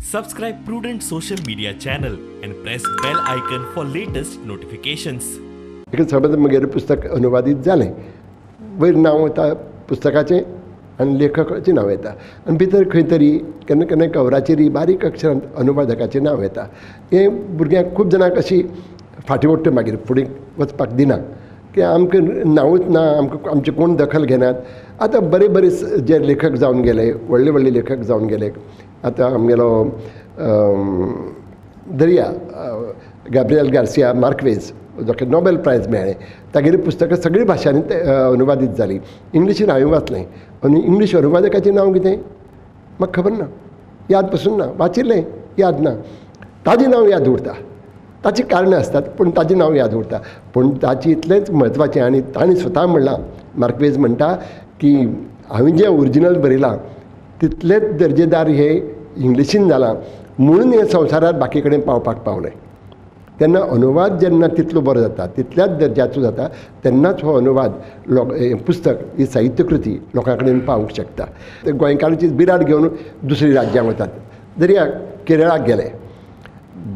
Subscribe Prudent social media channel and press bell icon for latest notifications. एक समज म्हगेलें पुस्तक अनुवादीत जालें, वयर नांव वता पुस्तकाचें आनी लेखकाचें नांव येता आनी भितर खंय तरी केन्ना केन्ना कवराचेरय बारीक अक्षरांत अनुवादकाचें नांव येता. हें भुरग्यांक खूब जाणांक अशी फाटीं ओडटा, मागीर फुडें वचपाक दिना की आमकां नांवूच ना, आमकां आमचें कोण दखल घेनात. आतां बरे बरे जे लेखक जावन गेले, व्हडले व्हडले लेखक जावन गेले, आतां आमगेलो दर्या गाब्रियल गार्सिया मार्क्वेज जाका नोबेल प्रायज मेळ्ळें, तागेलीं पुस्तकां सगळीं भाशांनी अनुवादीत जालीं. इंग्लिशीन हांवें वाचलें आनी इंग्लीश अनुवादकाचें नांव कितें म्हाका खबर ना, याद पसून ना, वाचिल्लें याद ना. ताजें नांव याद उरता, ताचीं कारणां आसतात, पूण ताजें नांव याद उरता. पूण ताचें इतलेंच म्हत्वाचें, आनी ताणें स्वता म्हणलां, मार्क्वेज म्हणटा की हांवें जें ओरिजिनल बरयलां तितलेंच दर्जेदार हें इंग्लिशीन जालां म्हणून हें संवसारांत बाकी कडेन पावपाक पावलें. तेन्ना अनुवाद जेन्ना तितलो बरो जाता, तितल्याच दर्जाचो जाता, तेन्नाच हो अनुवाद लोक पुस्तक ही साहित्यकृती लोकां कडेन पावूंक शकता. गोंयकारांची बिराड घेवन दुसरी राज्यां वतात. दर्या केरळाक गेले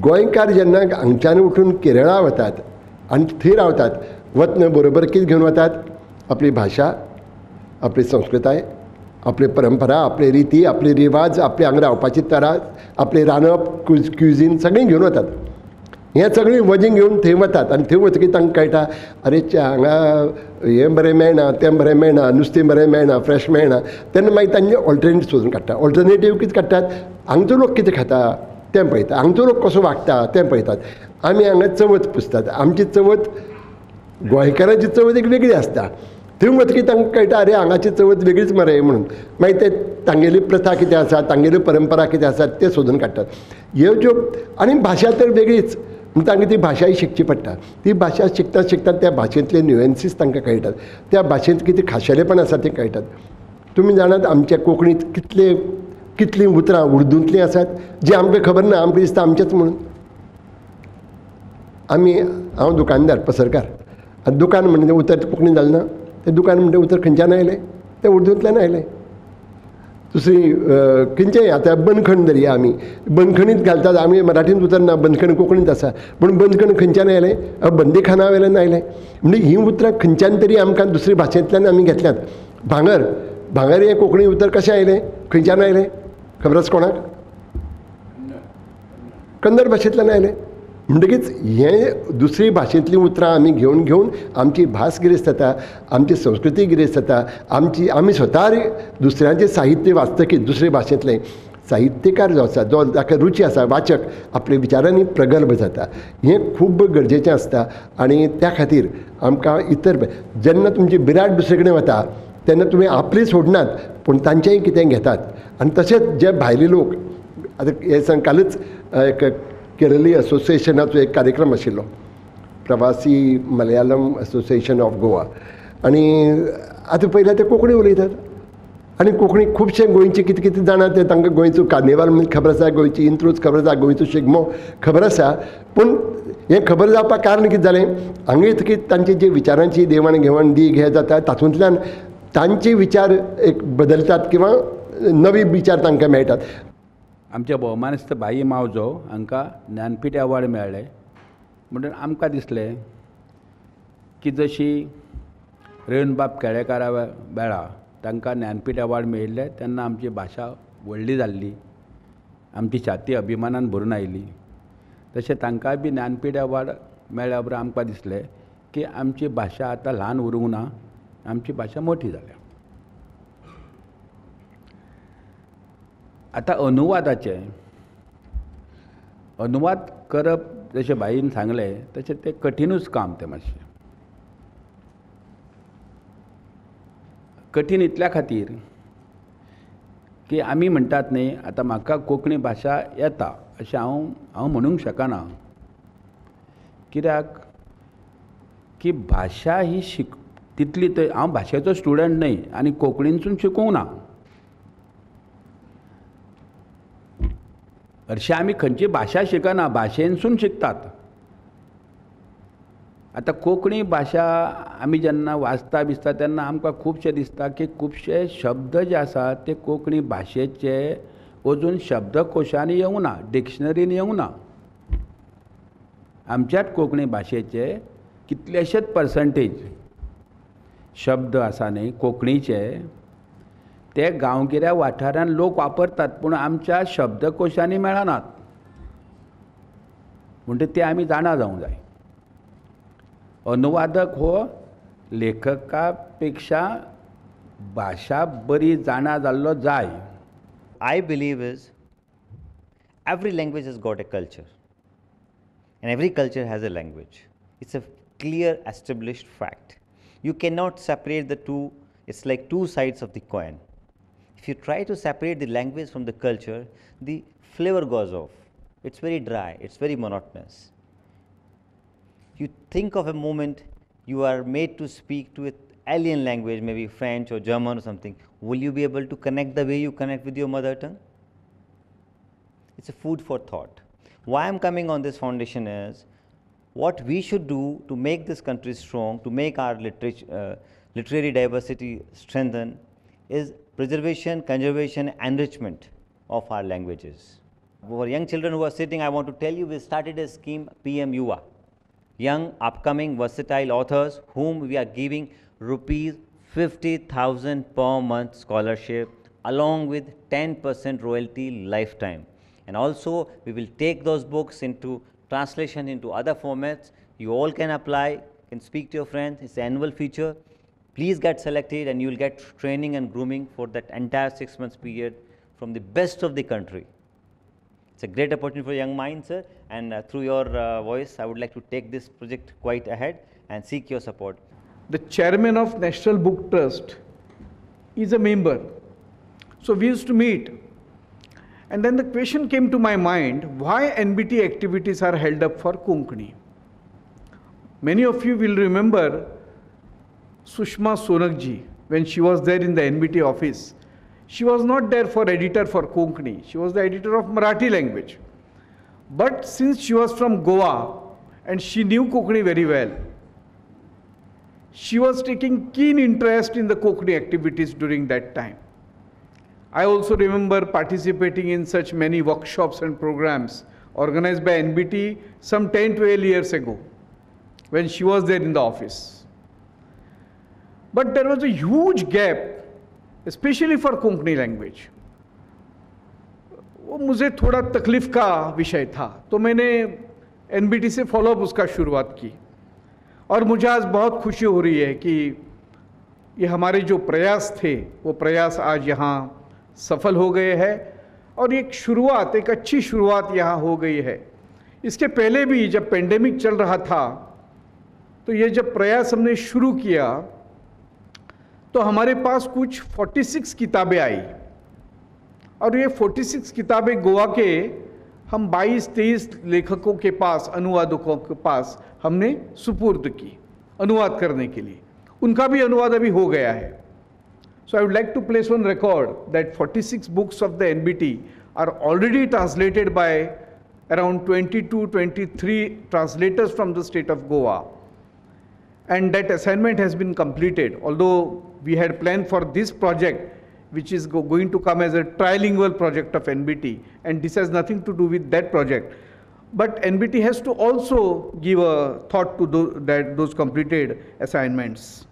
गोंयकार, जेन्ना हांगच्यान उठून केरळा वतात आनी थंय रावतात, वतना बरोबर कितें घेवन वतात? आपली भाशा, आपली संस्कृताय, आपली परंपरा, आपली रिती, आपले रिवाज, आपली हांगा रावपाची तरा, आपलें रांदप, क्युझीन सगळें घेवन वतात. हें सगळें वजें घेवन थंय वतात आनी थंय वतकीर तांकां कळटा, अरे हांगा हें बरें मेळना, तें बरें मेळना, नुस्तें बरें मेळना, फ्रेश मेळना. तेन्ना मागीर तांचे ऑल्टरनेटीव सोदून काडटा. ऑल्टरनेटीव कितें काडटात? हांगचो लोक कितें खाता तें पळयता, हांगचो लोक कसो वागता तें पळयतात. आमी हांगा चवथ पुजतात, आमची चवथ गोंयकारांची चवथ एक वेगळी आसता. थंय वतकीर तांकां कळटा, अरे हांगाची चवथ वेगळीच मरे म्हणून. मागीर ते तांगेली प्रथा कितें आसा, तांगेल्यो परंपरा कितें आसा तें सोदून काडटात. ह्यो ज्यो आनी भाशा तर वेगळीच, म्हण तांकां ती भाशाय शिकची पडटा. ती भाशा शिकता शिकता त्या भाशेंतले न्युएन्सीस तांकां कळटात, त्या भाशेंत कितें खाशेलेपण आसा तें कळटात. तुमी जाणात आमच्या कोंकणींत कितले कितलीं उतरां उर्दूंतलीं आसात जीं आमकां खबर ना, आमकां दिसता आमचेंच म्हणून. आमी, हांव दुकानदार, पसरकार, आतां दुकान म्हणटा तें उतर कोंकणीन जालें ना, तें दुकान म्हणटा उतर खंयच्यान आयलें? तें उर्दूंतल्यान आयलें. दुसरी खंयचें आतां बंदखण धरया, आमी बंदखणींत घालतात, आमी मराठींत उतर ना, बंदखण कोंकणींत आसा, पूण बंदखण खंयच्यान आयलें? बंदीखाना वयल्यान आयलें. म्हणजे हीं उतरां खंयच्यान तरी आमकां दुसरी भाशेंतल्यान आमी घेतल्यांत. भांगर, भांगर हें कोंकणी उतर कशें आयलें, खंयच्यान आयलें खबर आसा कोणाक? कन्नड भाशेंतल्यान आयलें. म्हणटकीच हें दुसरी भाशेंतलीं उतरां आमी घेवन घेवन आमची भास गिरेस्त जाता, आमची संस्कृती गिरेस्त जाता, आमची आमी स्वता दुसऱ्यांचें साहित्य वाचतकीच, दुसरे भाशेंतलें साहित्यकार जो आसा, जो ताका रुची आसा, वाचक आपल्या विचारांनी प्रगल्भ जाता. हें खूब गरजेचें आसता. आनी त्या खातीर आमकां इतर जेन्ना तुमची बिराड दुसरे कडेन वता तेन्ना तुमी आपली सोडनात, पूण तांचेंय कितें घेतात. आनी तशेंच जे भायले लोक, आतां हे सांग, कालूच एक केरळी असोसिएशनाचो एक कार्यक्रम आशिल्लो, प्रवासी मलयालम असोसिएशन ऑफ गोवा, आनी आतां पयल्यार ते कोंकणी उलयतात. आनी कोंकणी खुबशे गोंयचे कितें कितें जाणा, ते तांकां गोंयचो कार्निवाल म्हणून खबर आसा, गोंयची इंत्रूज खबर आसा, गोंयचो शिगमो खबर आसा. पूण हें खबर जावपाक कारण कितें जालें? हांगा येतकीर तांची जी विचारांची देवाण घेवाण, दी घे जाता, तातूंतल्यान तांचे विचार एक बदलतात किंवा नवी विचार तांकां मेळटात. आमच्या भोवमानेस्त भाई मावजो हांकां ज्ञानपीठ अवॉर्ड मेळ्ळें म्हणून आमकां दिसलें की जशी रवीन्द्रबाब केळेकारा वेळा तांकां ज्ञानपीठ अवॉर्ड मेळिल्लें तेन्ना आमची भाशा व्हडली जाल्ली, आमची छाती अभिमानान भरून आयली. तशें तांकांय बी ज्ञानपीठ अवॉर्ड मेळ्ळ्या उपरांत आमकां दिसलें की आमची भाशा आतां ल्हान उरूंक ना, आमची भाशा मोठी जाल्या. आतां अनुवादाचें, अनुवाद करप जशें भाईन सांगलें तशें तें कठिनूच काम, तें मातशें कठीण इतल्या खातीर की आमी म्हणटात न्ही, आतां म्हाका कोंकणी भाशा येता अशें हांव म्हणूंक शकना. कित्याक की भाशा ही तितली तर हांव भाशेचो स्टुडंट न्हय आनी कोंकणीनसून शिकूंक ना. हरशीं आमी खंयची भाशा शिकना, भाशेनसून शिकतात. आतां कोंकणी भाशा आमी जेन्ना वाचता बिजता तेन्ना आमकां खुबशें दिसता की खुबशे शब्द जे आसात ते कोंकणी भाशेचे अजून शब्दकोशांनी येवंक ना, डिक्शनरीन येवंक ना. आमच्याच कोंकणी भाशेचे कितलेशेच पर्संटेज शब्द आसा न्ही कोंकणीचे, ते गांवगिऱ्या वाठारान लोक वापरतात पूण आमच्या शब्दकोशांनी मेळनात. म्हणटकीर ते आमी जाणा जावंक जाय. अनुवादक हो लेखका पेक्षा भाशा बरी जाणा जाल्लो जाय. I believe is every language has got a culture and every culture has a language. It's a clear established fact. You cannot separate the two. It's like two sides of the coin. If you try to separate the language from the culture, the flavor goes off. It's very dry, it's very monotonous. You think of a moment you are made to speak to an alien language, maybe French or German or something. Will you be able to connect the way you connect with your mother tongue? It's a food for thought. Why I'm coming on this foundation is what we should do to make this country strong, to make our literary diversity strengthen, is preservation, conservation, enrichment of our languages. For young children who are sitting, I want to tell you we started a scheme, PM Yuva. Young, upcoming, versatile authors whom we are giving rupees 50,000 per month scholarship along with 10% royalty lifetime. And also we will take those books into translation into other formats. You all can apply, can speak to your friends. It's an annual feature. Please get selected and you will get training and grooming for that entire 6 months period from the best of the country. It's a great opportunity for young minds, sir, and through your voice, I would like to take this project quite ahead and seek your support. The chairman of National Book Trust is a member. So we used to meet. And then the question came to my mind, why NBT activities are held up for Konkani? Many of you will remember Sushma Sonakji, when she was there in the NBT office. She was not there for editor for Konkani. She was the editor of Marathi language. But since she was from Goa and she knew Konkani very well, she was taking keen interest in the Konkani activities during that time. I also remember participating in such many workshops and programs organized by NBT some 10-12 years ago when she was there in the office. But there was a huge gap, especially for Konkani language. वो मुझे थोड़ा तकलीफ का विषय था, तो मैंने NBT से follow up उसका शुरुआत की और मुझे आज बहुत खुशी हो रही है कि ये हमारे जो प्रयास थे वो प्रयास आज यहाँ सफल हो गए हैं और एक शुरुआत, एक अच्छी शुरुआत यहाँ हो गई है. इसके पहले भी जब पेंडेमिक चल रहा था तो ये जब प्रयास हमने शुरू किया तो हमारे पास कुछ 46 किताबें आई और ये 46 किताबें गोवा के हम 22-23 लेखकों के पास, अनुवादकों के पास हमने सुपुर्द की अनुवाद करने के लिए. उनका भी अनुवाद अभी हो गया है. So I would like to place on record that 46 books of the NBT are already translated by around 22-23 translators from the state of Goa. And that assignment has been completed, although we had planned for this project, which is going to come as a trilingual project of NBT, and this has nothing to do with that project. But NBT has to also give a thought to those completed assignments.